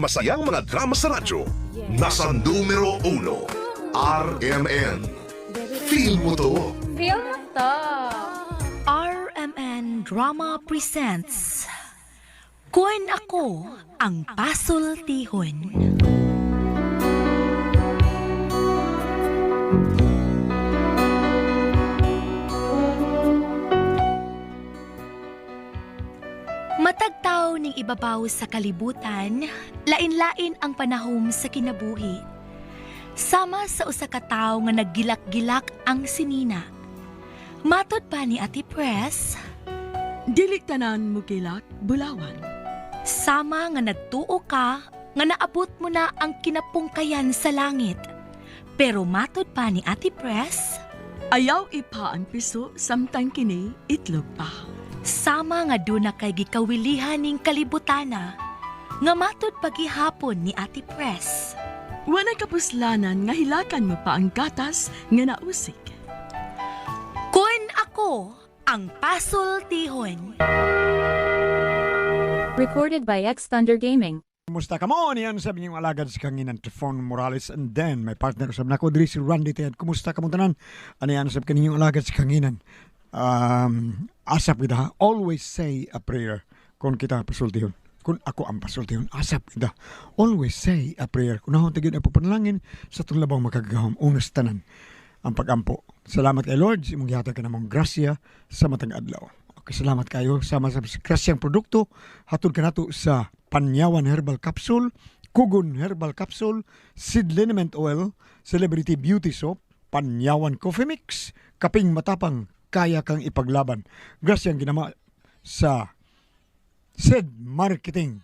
Masayang mga drama sa radyo. Nasa numero 1, RMN. Feel mo to. Feel mo to. RMN Drama Presents Kun Ako Ang Pasultihon. Matagtaw ning ibabaw sa kalibutan, lain-lain ang panahom sa kinabuhi. Sama sa usa ka tawo nga naggilak-gilak ang sinina. Matod pa ni Ate Press, Dili tanan mo kilak, bulawan. sama nga nagtuo ka nga naabot mo na ang kinapungkayan sa langit. Pero matod pa ni Ate Press, Ayaw ipa ang piso samtang kini itlog pa. sama nga doon na kay gikawilihan ning kalibutana, nga matod pagihapon ni Ate Press. Wala kapuslanan nga hilakan mo pa ang gatas nga nausik. Kun ako ang pasultihon. Recorded by X Thunder Gaming. Kumusta ka mo? Niyan sabi niyong alagad sa kanginan Trifon Morales, and then my partner usab nako diri si Randy Ted. Kumusta ka mo tanan? Ano yan sab kaninyong alagad sa kanginan? Asap kita, always say a prayer kung kita pasultihon. Kung ako ang pasultihon, asap kita. Always say a prayer. Kung nahon tagid ang papanalangin sa itong labang makagagahom, unas tanan ang pagampo. Salamat kay Lord, sa imong gihatag ka namong grasya sa matang adlaw. Okay, salamat kayo sama sa grasyang produkto. Hatod ka nato sa Panyawan Herbal Capsule, Kugon Herbal Capsule, Seed Liniment Oil, Celebrity Beauty Soap, Panyawan Coffee Mix, Kaping Matapang, Kaya Kang Ipaglaban. Grasyang ginama sa Seed Marketing.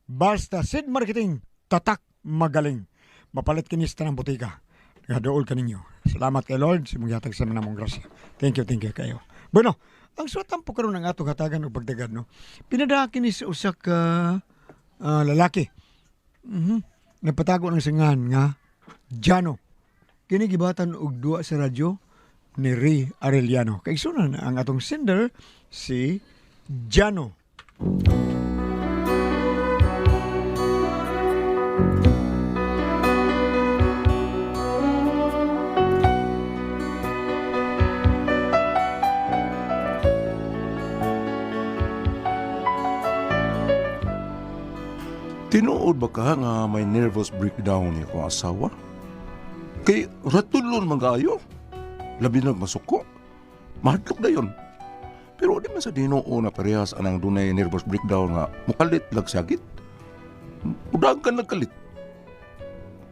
Basta Seed Marketing, tatak magaling. Mapalit kinis ng butika. Gadool ka ninyo. Salamat kay Lord, sa imong gihatag sa mga namong grasya. Thank you kayo. Bueno, ang suwatan po karon ang atong hatagan og pagdagad, no. Pinadaha kini sa usa ka lalaki. Nagpatago ng singahan nga Jano. Kini gibatan og duwa sa radyo ni Ray Arellano. Kaigsunan ang atong sender si Jano. Tinuod ba ka nga may nervous breakdown ni akong asawa? Kay ratulon man kaayo. Labi na masuko. Mahadlok na yun. Pero di man sa dinoo na parehas anang dunay nervous breakdown nga mukalit lagsagit. Udag ka nagkalit.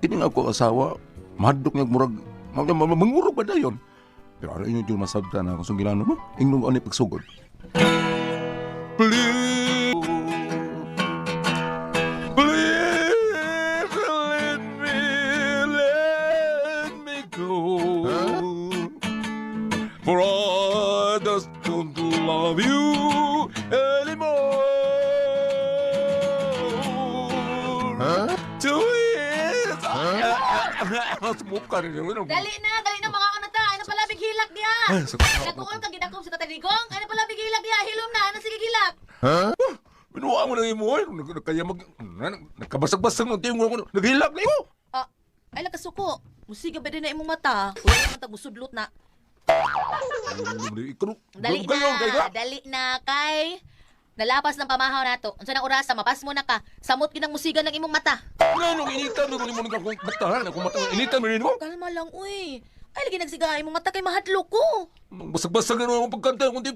Kini nga ako asawa, mahadlok niya murag mangurog ba dayon? Pero ano inyo yung masabta na kung sungilano mo? Ingnon ko ani pagsugod. Please. Please let me go. For I just don't love you anymore. Huh? 2 years. Sumuka rin yun. Dali na mga ano ta. Ano pala big hilak diha? Ay, Nagkuol ka gidakom sa tataligong. Ano pala big hilak diha? Hilom na, ano sige hilak? Binuha mo na yung mo. Kaya mag... Nagkabasag-basag ng tiyong ko. Naghilak na ko. Ah, ay lakasuko. Musiga ba din na imong mata? Wala man tag musudlot na. Dali na, dali na kay nalapas ng pamahaw nato. Unsa nang orasa mapas mo na ka. Samot gid ang musiga ng imong mata. Nganong initan mo nimo nang akong mata, ha? Akong mata, initan mo nimo. Kalma lang uy. Ay lagi nagsiga imong mata kay mahadlok ko. Basag-basag na akong pagkanta kung di.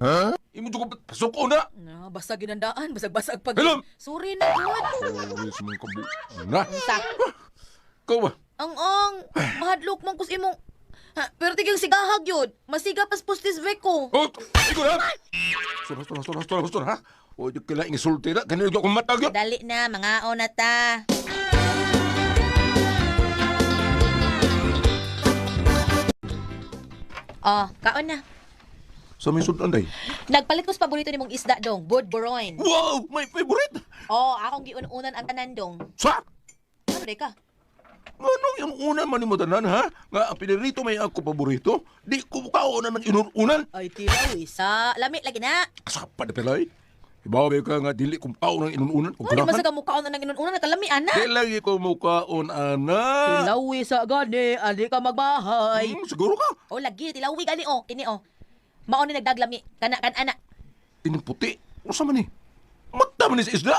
Imo jud ko pasok na. Na, basag ginandaan, basag-basag pag. Hilom! Sorry na gud. Sorry sa mga kabu. Na. Unsa? Ikaw ba? Ang ang, mahadlok man kus imong. Ha, pero tigil sigahag yun. Masiga pas pustis ko. Oh, ikaw na. Sura, sura, sura, sura, sura, ha? O, di kailangan insulti na. Ganun akong mata yun. Dali na, mga na ta. Oh, kaon na. Sa may sudan day. Nagpalit ko sa paborito nimong isda dong, budboroin. Wow! My favorite! Oh, akong giun-unan ang tanan dong. Sa! Ano day ka? Anong yung una man ni mo tanan, ha? Nga, ang pinirito may ako paborito. Di ko kauna ng inurunan. Ay, tilaw sa lami lagi na. Kasapa na pala, eh. Ibaw ba ka nga dili kung pao ng inununan kung Ano di man ganahan. sa kamukaon na nang inununan nakalami ana. Di lagi ko mukaon, ana. Tilawi sa gani, ali ka magbahay. Siguro ka. O lagi, tilawi gani o, kini o. Mao ni nagdaglami, kana kan ana. Ining puti. Usa man ni? Mata man ni sa isda.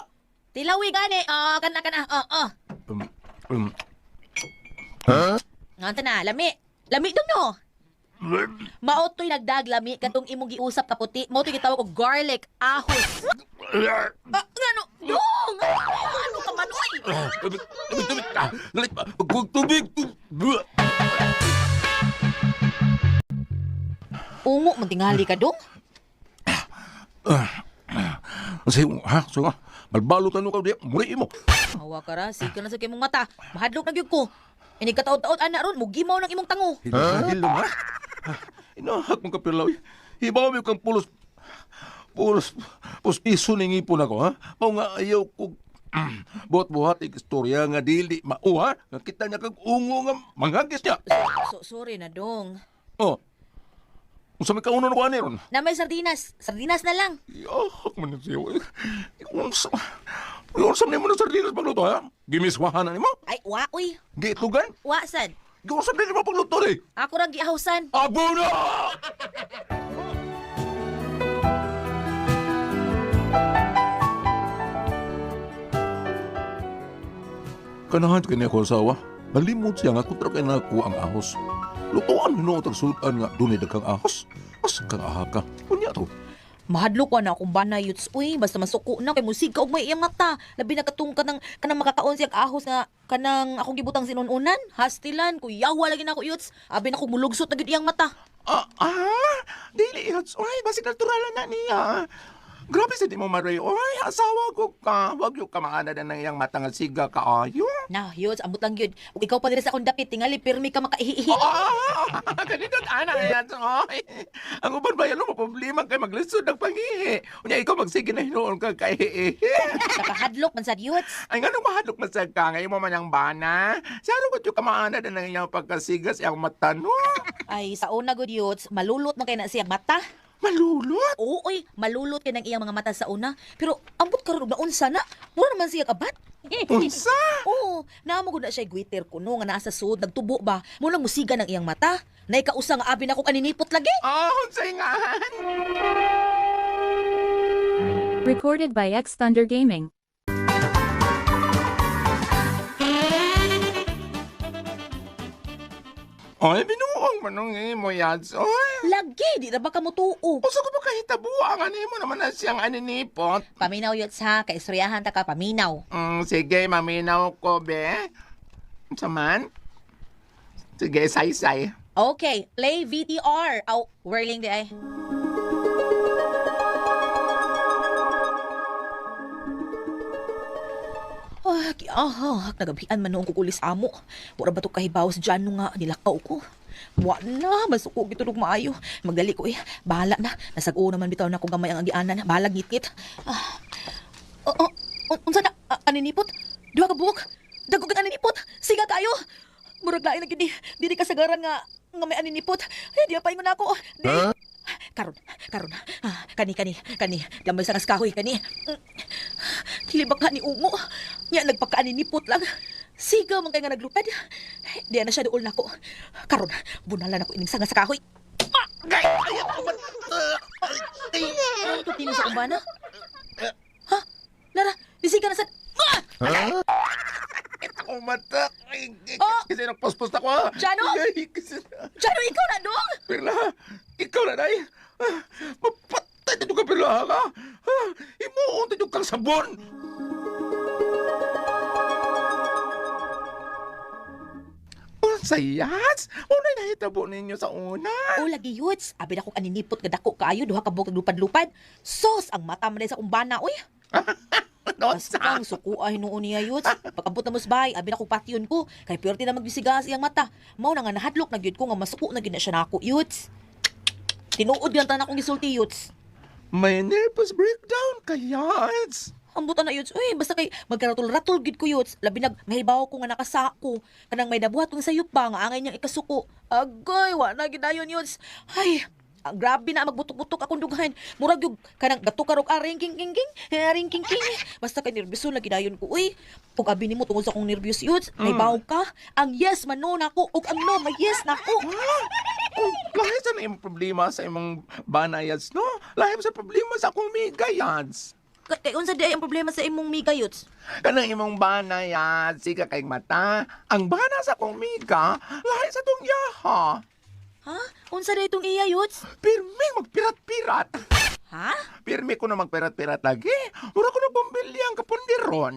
Tilawi gani, oh, kana kana, oh, oh. Um, um, Nganta na, lami. Lami dong no. Mao to'y nagdaglami katong imong giusap kaputi. Mao to'y gitawag og garlic ahos. Ah, ngano? Dong! Ano ka man oy? Tubig, tubig, tubig. Ah, lalit pa. Tubig, tubig. Ungo man tingali ka dong. Ang sayo, ha? So nga, balbalo tanong ka diya, muli mo. Hawa ka ra, sige na sa kay mong mata. Mahadlok na gyud ko. Ini kataod-taod ana ron, mugimaw ng imong tango. Hilom, ha? Inahak mong kapirlaw. Hibaw mo kang pulos. Pulos, pustiso ning ipon ako, ha? Mao nga ayaw ko buhat-buhat ik istorya nga dili mao, ha? Nga kita niya kag ungo nga manghagis niya. So, sorry na dong. Oh. Unsa may kaunon ko ani ron? Na may sardinas. Sardinas na lang. Yahak man siya. Unsa Unsa man mo ng sardinas pagluto, ha? Gimiswahan na nimo? Ay, wa uy. Giitlugan? Wa sad. Giunsa man nimo pagluto ni? Ako ra gihawsan. Abo na! Kanahan kini ako asawa. Nalimot siya nga kontra kay nako ang ahos. Lutuan hinuot ang sudan nga dunay daghang ahos. As kang aha ka. Unya to. Mahadlok ko na akong bana yuts uy, basta masuko na kay musig ka og may iyang mata. Labi na katong kanang kanang makakaon siya ahos nga kanang akong gibutang sinununan. Hastilan ko yawa lagi na ako yuts. Abi na ko mulugsot na gyud iyang mata. Ah, ah, dili ihots. Oy, basig natural na niya. Grabe sa di mo maray. Oy, asawa ko ka. Wag yung kamaana na ng iyang mata nga siga kaayo. Na, yuts, ambot lang gyud. Ug ikaw pa diri sa akong dapit, tingali pirmi ka makaihihi. Ah, ganito ana yan. Oy. Ang uban ba yan, problema kay maglisod ng pangihi. Unya ikaw magsige na hinuon ka kay Nakahadlok man sad yuts. Ay nga nung mahadlok man sad ka ngayon mo man ang bana. Saro ko yung kamaana na ng iyang pagkasigas iyang mata no. Ay, sa una gud yuts, malulot man kay na siyang mata. Malulot. Oo, oy, malulot kay nang iyang mga mata sa una. Pero ambot karon og naunsa na, mura naman siya kabat. Unsa? Oo, naamo gud na siya gwiter kuno nga naa sa sud nagtubo ba. Mo nang musiga ng iyang mata. Naikausa nga abi na ko kaninipot lagi. Ah, unsay nga. Recorded by X Thunder Gaming. Ay, binuong manong imo yads. Oy. Lagi di na ba ka motuo? Usa ko ba kahitabo ang ani mo naman na siyang aninipot? Paminaw yun sa kaistoryahan ta ka paminaw. Sige, maminaw ko, be. Unsa man? Sige, say-say. Okay, play VTR. Aw, whirling di ay. Ah, kiahak, nagabian man noong kukulis amo. Mura ba to kahibaw sa Jano nga, nilakaw ko. Wa na, masuko gitulog maayo. Magdali ko eh, bahala na. Nasag-o naman bitaw na kung gamay ang agianan. Bahalag ngit-ngit. Ah, oh, oh, unsa na, ah, aninipot? Duha ka buok. Dagog ang aninipot. Siga kayo. Murag lain na gid ni. Dili kasagaran nga nga may aninipot. Ay, di pa ingon ako. Di. Karon, karon. Ah, kani kani kani. Lamay sa kahoy kani. Dili ba ka ni ungo? Nya nagpakaaninipot lang. Siga man kay nga naglupad. Di na siya duol nako. Karon, bunalan ako ining sanga sa kahoy. Ano to tino sa kumbana? Ha? Lara, bisiga na sa... Ah! Ako mata. Ay, ay, Oh! Kasi nagpospos na ko. ah. Jano! Ay, kasi- Jano, ikaw na dong! Perla, ikaw na day. Ah, mapatay na ka, Perla, ha? Ah, Imuon na kang sabon. Unsayas? Unay nahitabo ninyo sa una. O lagi yuts, abi na kong aninipot nga dako kaayo duha ka buok naglupad-lupad. Sos ang mata man sa kumbana oy. Nosa. Basta ang suko ay noon niya yuts. Pagabot na musbay, abi na kong patyon ko kay perti na magbisiga sa iyang mata. Mao na nga nahadlok na gyud ko nga masuko na gyud na siya nako yuts. Tinuod gyud tanan akong gisulti yuts. May nervous breakdown kayas. Ambot na yuts. Uy, basta kay magkaratol-ratol gid ko yuts. Labi nag mahibaw ko nga nakasako. Kanang may nabuhat kong sayop pa nga angay niyang ikasuko. Agoy, wa na gid dayon yuts. Ay, Ah, grabe na magbutok-butok akong dughan. Murag yung kanang gato karog ah, ring king king king, eh, ring king king. Basta kay nervyoso lagi dayon ko uy. Ug abi nimo tungod sa akong nervyos yun, may baw ka. Ang yes man no nako ug ang no may yes nako. Oh, lahi sa na imong problema sa imong banayads, no? Lahi sa problema sa akong migayads. Kay unsa di ay ang problema sa imong miga yuts? Kanang imong banayads, siga kay mata. Ang bana sa akong miga, lahi sa tong yaha. Ha? Unsa di itong iya yuts? Pirmi magpirat-pirat. Ha? Pirmi ko na magpirat-pirat lagi. Mura ko na bumbilya ang kapundiron.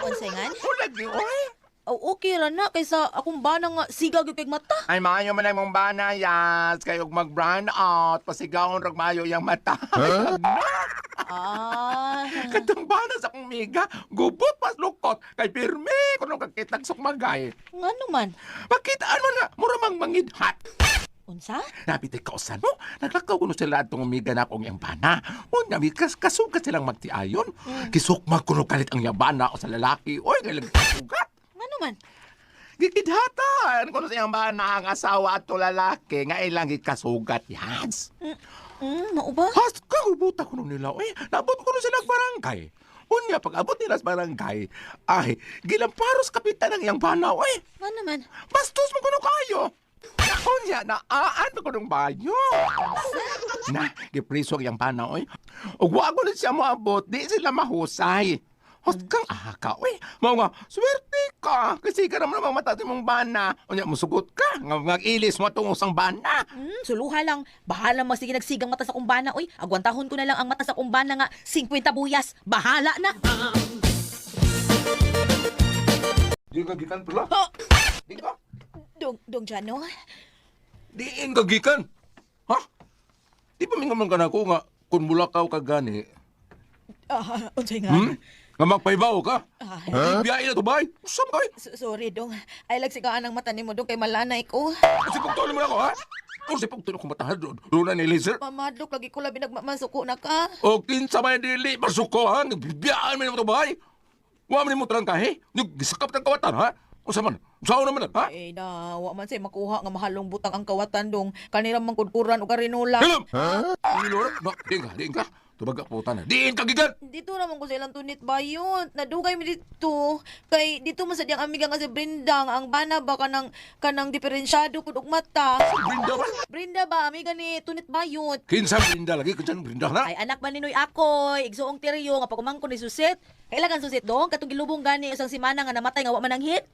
Unsa ngan? O lagi, oy. Oh, okay ra na kaysa akong bana nga siga gyud kay mata. Ay, maayo man ang imong banayas. Kay og mag-brown out. Pasigawon rag maayo yang mata. Huh? Ah. Katong bana sa akong miga, gubot pas lukot. Kay pirmi ko nung kakitag sukmagay. Ngano man? Makitaan man nga, mura mang mangidhat. Unsa? Napit ay kausan mo, naglakaw ko no sila atong umiga na akong iyang bana. Unya, mi kas kasugat silang magtiayon. Kisukmag ko no kalit ang iyang bana o sa lalaki. Oy, kailang kasugat. Ngano man? Gikidhatan ko no sa iyang bana ang asawa at lalaki nga ilang gikasugat yans. Mao ba? Has, kagubuta ko no nila. Oy, naabot ko no sila barangay. Unya, pag abot nila sa barangay, ay, gilamparos kapitan ang iyang bana, oy. Ngano man? Bastos mo kuno kayo. Unya, naaan pa ko nung bayo. Na, gipriso ang iyang bana, oy. Ug wa ko na siya moabot, di sila mahusay. Host kang aha ka, oy. Mao nga, swerte ka. Kasi ka naman namang mata sa imong bana. Unya, musugot ka. Nga mag-ilis mo atong usang bana. Suluha lang. Bahala magsige nagsigang mata sa kumbana, oy. Agwantahon ko na lang ang mata sa kumbana nga 50 buyas. Bahala na. Di ka gikan pala. Oh, Di ka. dong dong Jano. Diin ka gikan. Ha? Di pa mingaman ka na ako nga kung mulakaw ka gani. Ah, unsay nga? Nga magpaibaw ka? Ah. Huh? Biyahe na to bay. Usap ka. Sorry dong. Ay lagsigaan ang mata nimo dong kay malanay ko. Kasi pagtuloy mo na ako, ha? Kung si pagtuloy ko matahan doon, doon na ni laser. Mamadlok lagi ko labi nagmamasuko na ka. O kinsa may dili, masuko, ha? Nagbibiyaan mo na ito, bay. Wa man mo trangkahe. Gisakap ng kawatan, ha? Usa man, usaw naman, ha? Eh na, wa man say makuha nga mahalong butang ang kawatan dong. Kanira man kudkuran og karinola. Hilom! Hilom! No, diin ka, diin ka. Tubaga po na. Diin ka, gigan! Dito naman ko sa ilang tunit bayon. Nadugay mi dito. Kay dito man sa diyang amiga nga si Brenda nga ang bana ba kanang kanang diferensyado pud og mata. Brinda ba? Brenda ba amiga ni tunit bayot. Kinsa Brinda lagi, kinsa Brinda na? Ay anak man ni Noy Akoy, igsuong teriyo nga pagumangkon ni Susit. Kailangan Susit dong katong gilubong gani usang simana nga namatay nga wa man ang hit.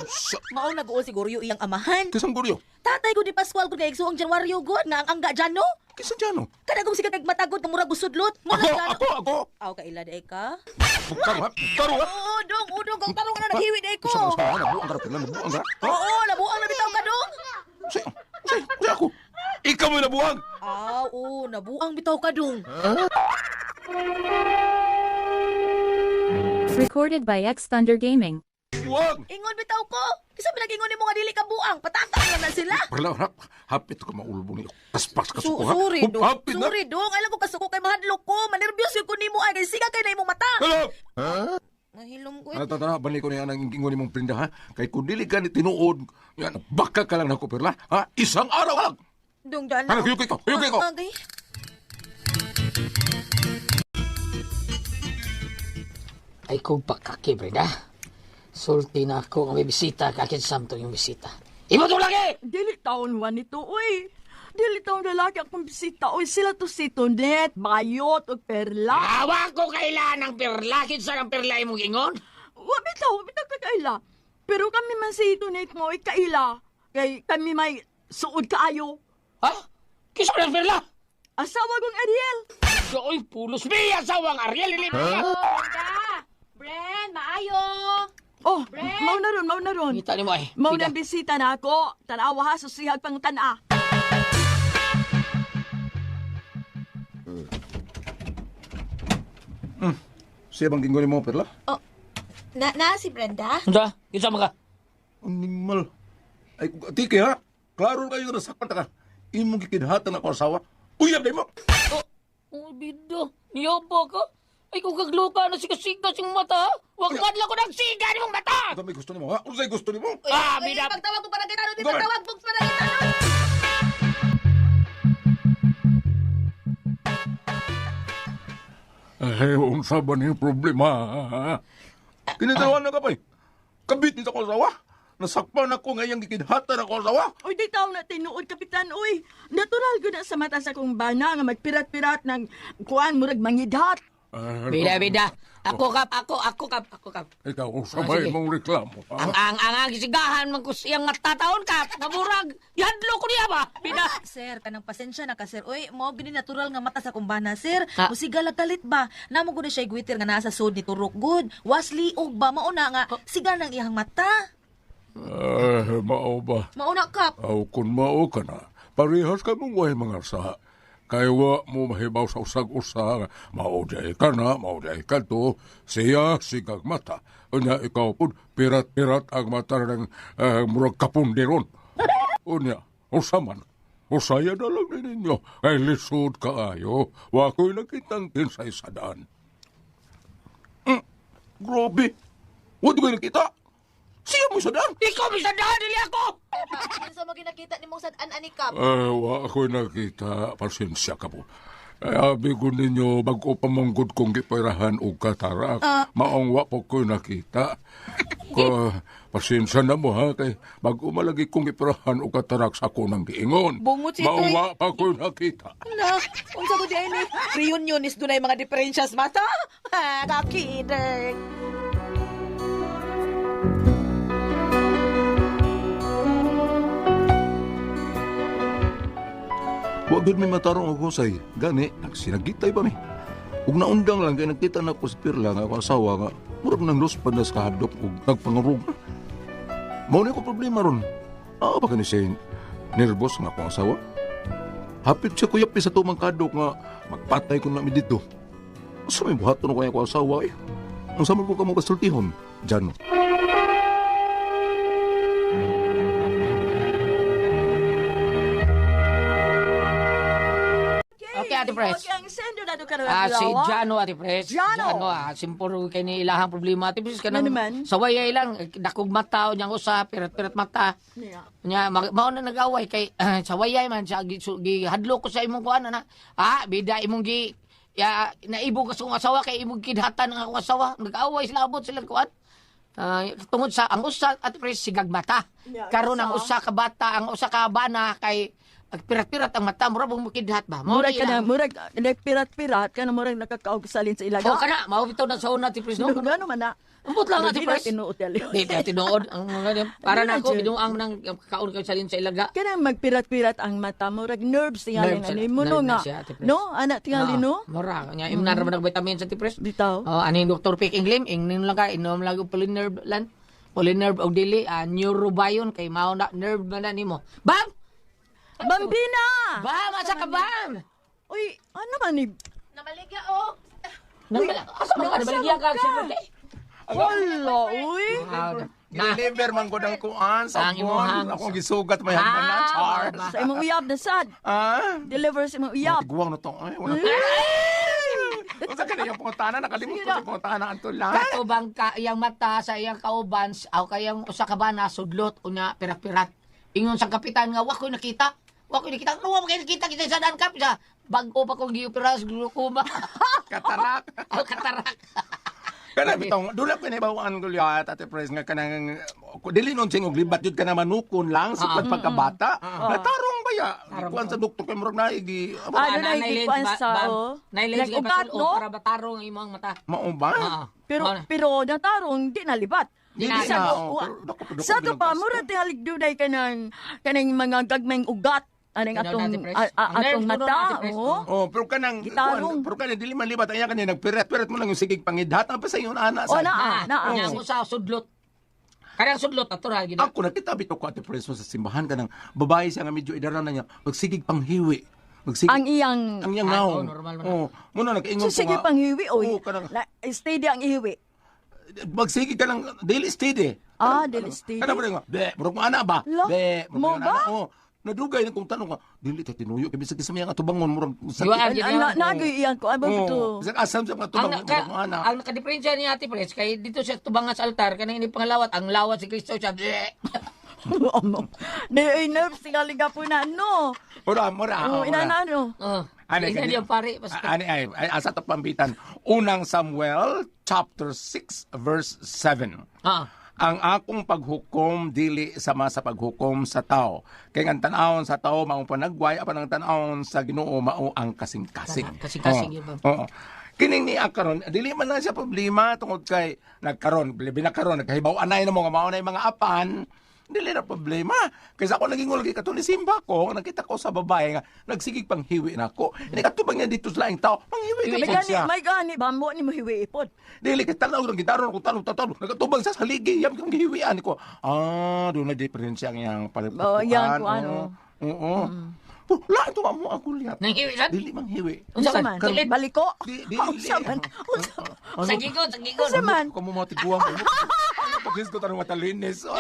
Sa- Mao naguol siguro yung iyang amahan. Kinsang guryo? Tatay ko ni Pascual ko kay igsuong Januaryo god nga ang angga dyan no. Kinsa dyan, no? Kada kung siga kag matagod nga murag usudlot. Murag Ako, dyan. ako, ako! Aw kaila day ka. Bukaro, ha? Bukaro, ha? Oo, dong, udong, kang tarong na naghiwi day ko. Usa man, usa man, nabuang ka, pila, nabuang ka. Ha? Oo, nabuang na bitaw ka dong. Usa, usa, usa ako. Ikaw mo nabuang! Aw, oo, nabuang bitaw ka dong. Recorded by X Thunder Gaming. Buang! Ingon bitaw ko. Kisa pinagingon nimo nga dili ka buang, pataka na na sila. Perla, hap, hapit ko maulbo ni Kaspas ka So, suko, ha? sorry, dong. Hapit na. Sorry, dong. Alam ko kasuko kay mahadlok ko. Manerbyos yun ko nimo ay kay siga kay na imong mata. Hello! Nahilom ko. Eh. Ano tara, balik ko na yan ang ingon nimong prinda, ha? Kay kung dili ka ni tinuod, yan, baka ka lang nako, Perla, ha? Isang araw lang! Dong, dala. Ano, kuyok ko, kuyok ko. Okay. Ay kung pakaki, Brenda. Sulti na ako nga may bisita, kakit samtong yung bisita. Imo to lagi! Dili taon wa nito, uy. Dili taon lalaki akong bisita, uy. Sila to si Tonet, Bayot, ug Perla. Awa ko kailan ang perla, kinsa ang perla imong ingon? Wa bitaw, wa bitaw ka kaila. Pero kami man si Tonet mo, uy, kaila. Kay kami may suod kaayo. Ha? Kinsa ang perla? Asawa kong Ariel. Oy, pulos mi asawang Ariel dili huh? Bren, maayo. Oh, mao na ron, mao na ron. Ngita nimo ay. Mao na ang bisita na ako. Tanawa ha, susihag pang tana. Siya bang gingon mo, Perla? Oh, na, na si Brenda? Unsa? Kinsa man ka? Animal. Ay, tiki, ha? Klaro kayo na sakpan ta ka. Imong gikidhatan ako asawa. Uyab na mo! Oh, oh bido. Niyobo ko. Ay kung kagluka na siga-siga sing mata. Wag man lang ko ng siga nimong mata. Ano may gusto nimo, ha? Ano sa'y gusto nimo? Ah, bida. Pagtawag ko para kay Tanod, Go ahead. pagtawag ko para kay Tanod. Ay, unsa ba ni problema? Kinitawaan na ka pa eh. Kabit ni sa akong asawa. Nasakpan ako ngayang gikidhatan ako asawa. Uy, di tao na tinuod, Kapitan. Uy, natural ko na sa mata sa kong bana nga magpirat-pirat ng kuan murag mangidhat. Ay, Bida, bida. Ako kap, ako, ako kap, ako kap. Ikaw, unsa Ah, ba sige. imong reklamo? Ha? Ang gisigahan man ko siyang matataon kap. Naburag. Yadlo ko niya ba? Bida. Sir, kanang pasensya na ka sir. Uy, mao gini natural nga mata sa kumbana sir. Ah. Musiga lang kalit ba? Namo gud na siya gwitter nga naa sa sod ni Turok good. Wasli og ba mauna nga siga nang iyang mata. Ay, mao ba? Mauna kap. Aw, kung mao ka na, parehas ka mong way mga sa. Kay wa mo mahibaw sa usag-usa, mao di ka na, mao di ka to, siya sigag mata. Unya ikaw pud, pirat-pirat ang mata ng murag kapundiron. Unya, usa man, usaya na lang ni ninyo, kay lisod kaayo, wa ko'y nakitang kinsay sa daan. Grabe, wa di ko'y nakita. Siya mo sa daan. Ikaw bisa daan dili ako. Unsa mo ginakita nimong sad-an ani kap? Eh, wa ako'y nakita. Pasensya ka po. Eh, abi ko ninyo, bago pa manggod kong gipirahan og katarak. Maong wa po ko'y nakita. Ko, pasensya na mo ha, kay bago malagi kong gipirahan og katarak sa ako ng giingon. Bungot si Maong Toy. wa pa ko'y nakita. Na, unsa gud ni reunion is dunay mga diferensyas mata? Ha, kakidig. Wa gud may matarong og husay. Gani, nagsinagitay pa mi. Ug naundang lang kay nagkita na ko sa Pirla nga ako asawa nga murag nang luspad na sa kahadlok ug nagpangurog. Mao ni ko problema ron. Ah, ba kani siya nervous nga akong asawa? Hapit siya kuyapi sa tumang kadok nga magpatay ko nami dito. Asa may buhaton ko kaya ko asawa eh. Ang sama ko kamo kasultihon. Diyan. Okay, Ate Pres. Okay, ang sendo na to karon Ah, si adlaw, ah. Jano, Ate Pres. Jano! Jano, simple kay ni ilahang problema. Ate Pres, kanang Ano naman? saway lang, dakog mata, unyang usa, pirat-pirat mata. Yeah. Nya mao na nag-away kay sawayay man siya gihadlok ko sa imong kuan ana. Ah, bida imong gi ya naibog ka sa akong asawa kay imong kidhatan ang akong asawa. Nag-away sila abot sila kuan. Ah, tungod sa ang usa at Pres sigag mata. Yeah, Karon ang usa. usa ka bata, ang usa ka bana kay pirat-pirat ang mata, mura bang mukidhat ba? Mao Murag ni ka na, ilang- murag nagpirat-pirat ka na, murag nakakaog salin sa ilaga. Oh, kana, mao bitaw na sa una, Ate Pres, no? Gano man na. Umbot lang, Ate Di na Pres. tinuod dali. Di na tinuod. Ang mga ganyan. Para Di na na, ako, Jud. binuang nang kaon kayo salin sa ilaga. Kanang magpirat-pirat ang mata, murag nerves tingali Nerves na sila. ni mo no Nerve na nga. siya, Ate Pres. No, ana tingali no. Mura. Nya imna ra man vitamin sa Ate Pres. Bitaw. Oh, ano yung Dr. Pick Inglim, ingnin lang ka, inom lang og polynerve lan. Polynerve og dili, neurobion kay mao na nerve man na nimo. Bam! Bambina! Bam, asa ka bam? Uy, ano man ni Namaligya oh. Asa man ka nabaligya ka sa Wala, uy. Na. Deliver man ko ng kuan sa Ang imuhang- Akong gisugat may hagdan na, Ah, Char. ba? Sa imong uyab na sad. Ah? Deliver sa imong uyab. Tiguang na to. Ay, wala. Unsa ka na yung pangutana? Nakalimot ko sa pangutana ang tula. Kato bang ka iyang mata sa iyang kauban aw kayang usa ka bana sudlot unya pirat-pirat. Ingon sa kapitan nga wa koy nakita. Wa koy nakita. Ano wa kay nakita kita sa daan kap sa bag-o pa kong giopera sa glaucoma. Katarak. Aw katarak. Kana bitong dula ko nibawaan ko liya Ate Pres nga kanang dili nun sing og libat jud kana manukon lang sa pagkabata. Natarong ba ya? Kuan sa doktor kay murag naigi. Ah, doon ay gikuan sa, oh. Nailens Nag-ugat, no? no? Para batarong ang imong mata. Mao ba? Oo. Pero Mao na. pero natarong di nalibat. Di na, Sa, oh, pero dako pa, dako sa to pa ginagpasto. mura tingali dunay kanang kanang mga gagmayng ugat aning Ano atong na, Ate Pres? Ang atong nerves kuno na, mata, Ate Pres. oh. Oh, pero kanang Gitarong. kuan, pero kanang dili man libat ang iya kanang nagpiret-piret mo lang yung sigig pangidhat ang pa sa ingon ana Oh, sa. naa, naa. Unya ang usa sudlot. Kanang sudlot ato ra gid. Ako nakita bitaw ko Ate Pres sa simbahan kanang babae siya nga medyo idaran na niya magsigig panghiwi. Magsigig Ang iyang ang iyang Ah, naong. oh, normal man. Oh, muna nakaingon So, ko sige nga. panghiwi oy. Oo, kanang Na, steady ang ihiwi. magsige ka lang dili steady. Ah, dili steady. Kana ba nga? Be, murag mo ana ba? Lo, Be, murag mo ana ba? Oh, nadugay na kung tanong ka, dili ta tinuyo kay bisag isa may ang atubangon murag Diwaan, An, gid an, na. na, iyang ko. Ano ba to? Oh, bisag asam sa mga Ang, tubang ka, murag mo ana. ang nakadiferensya ni Ate Pres kay dito sa tubangan sa altar kanang ini pangalawat ang lawat si Kristo siya. Bleh. Ano? Di ay nerves tingali ka po na no. Mura, mura. Oh, mura. inana ano. Oh. Ani Tingnan kani- yung pare, basta. Ani ay asa to pambitan. Unang Samuel chapter 6 verse 7. Ang akong paghukom dili sama sa paghukom sa tao. Kay ang tan-awon sa tao mao panagway apan ang tan-awon sa Ginoo mao ang kasing-kasing. Kasing-kasing Oo. yun ba? Oo. Kining ni karon dili man na siya problema tungod kay nagkaron labi na karon nagkahibaw anay na mo nga mao na yung mga apan dili na problema. Kaysa ako naging ulgi kato ni Simba ko, nakita ko sa babae nga nagsigig panghiwi na ako. Hindi katubang niya dito sa laing tao, panghiwi May ka gani, siya. may gani ba mo ni mo hiwi ipod? Dili kay tanaw ng gitaro ko tanaw tanaw nagkatubang siya sa haligi yam kang gihiwian ko. Ah, doon na diferensya ang iyang palipatuan. Oh, iyang kuan, oh. Oo. Oh, la ito mo ako lihat. Nanghiwi sad? Dili manghiwi. Unsa Unsa man? man? Tulit. Baliko. Di- Unsa man? Unsa man? Sa gigon, sa gigon. Unsa man? Kamu mga tiguang mo. Ano pag ko tanong matalinis. Ah!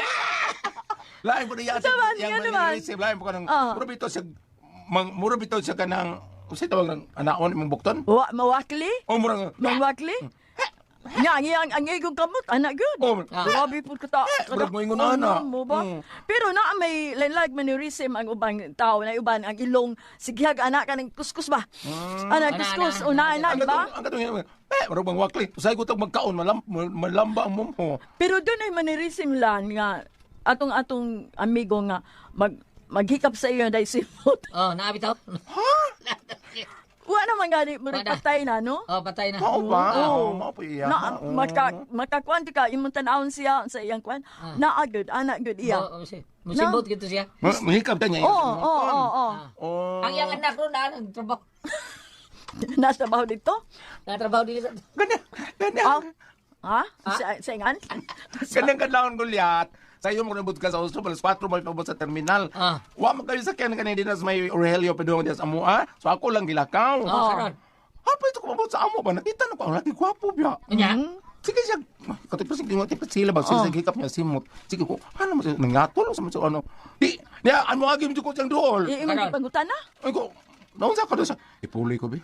Lain po niya. Unsa man? Yang Yan naman. manirisip, lain po ka ng, Ah. mura bitaw siya, mura bitaw siya ka ng, unsay tawag ng anaon imong bukton? Wa mawakli? O mura nga, Mawakli? Nya ang iyang ang igong kamot anak gyud. Oh, Grabe pud ka ta. Murag mo ingon ana. Ano mo ba? Pero na may lain mannerism ang ubang tao na uban ang ilong sigihag anak kanang kuskus ba? Anak Ana, kuskus ana, una ana ang di ba? katong, ang katong, eh, mura bang wakli. Usay ko tag magkaon, malamba ang mumho. Pero doon ay mannerism lang nga atong atong amigo nga maghikap sa iyo dahil simot. Oh, naabi tao. Ha? Wa naman gani mo Wa na. patay na no? Oh, patay na. Mao ba? Oo, mao po iya. Na Oo. makakuan ka imong tan-awon siya sa iyang kuan. Naa gud ana gud iya. Oh, oh, si. Musimbot gito siya. Mahikap ta niya. Oo, oo, oo, oo. Oh. Ang iyang anak ron na nagtrabaho. Nasa trabaho dito? Natrabaho dili sa. Ganyan, ganyan. Ah, ha? Sa ingan? Ganyan kadlawon Goliath. Sa iyo mo nabot ka sa Oslo, alas 4 mo ipabot sa terminal. Ah. Wa man kayo sa kanya kanina din sa may Aurelio Pedro diyan sa amoa. So ako lang gilakaw. Oh, karon. Hapit ko mabot sa amo ba nakita na ko ang laki gwapo biya. Unya. Sige siya, katong pasig di mo tipat sila ba sige hikap niya simot. Sige ko, ano mo siya nangatol sa mo siya ano. Di, niya ano agi mo ko siyang duol. Imong Karon. gipangutan na? Ay ko, naunsa ka doon sa, ipuli ko bi.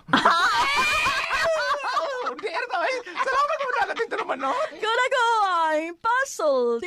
Di, eh. Salamat mo na natin naman no. Gonna go, I'm puzzled.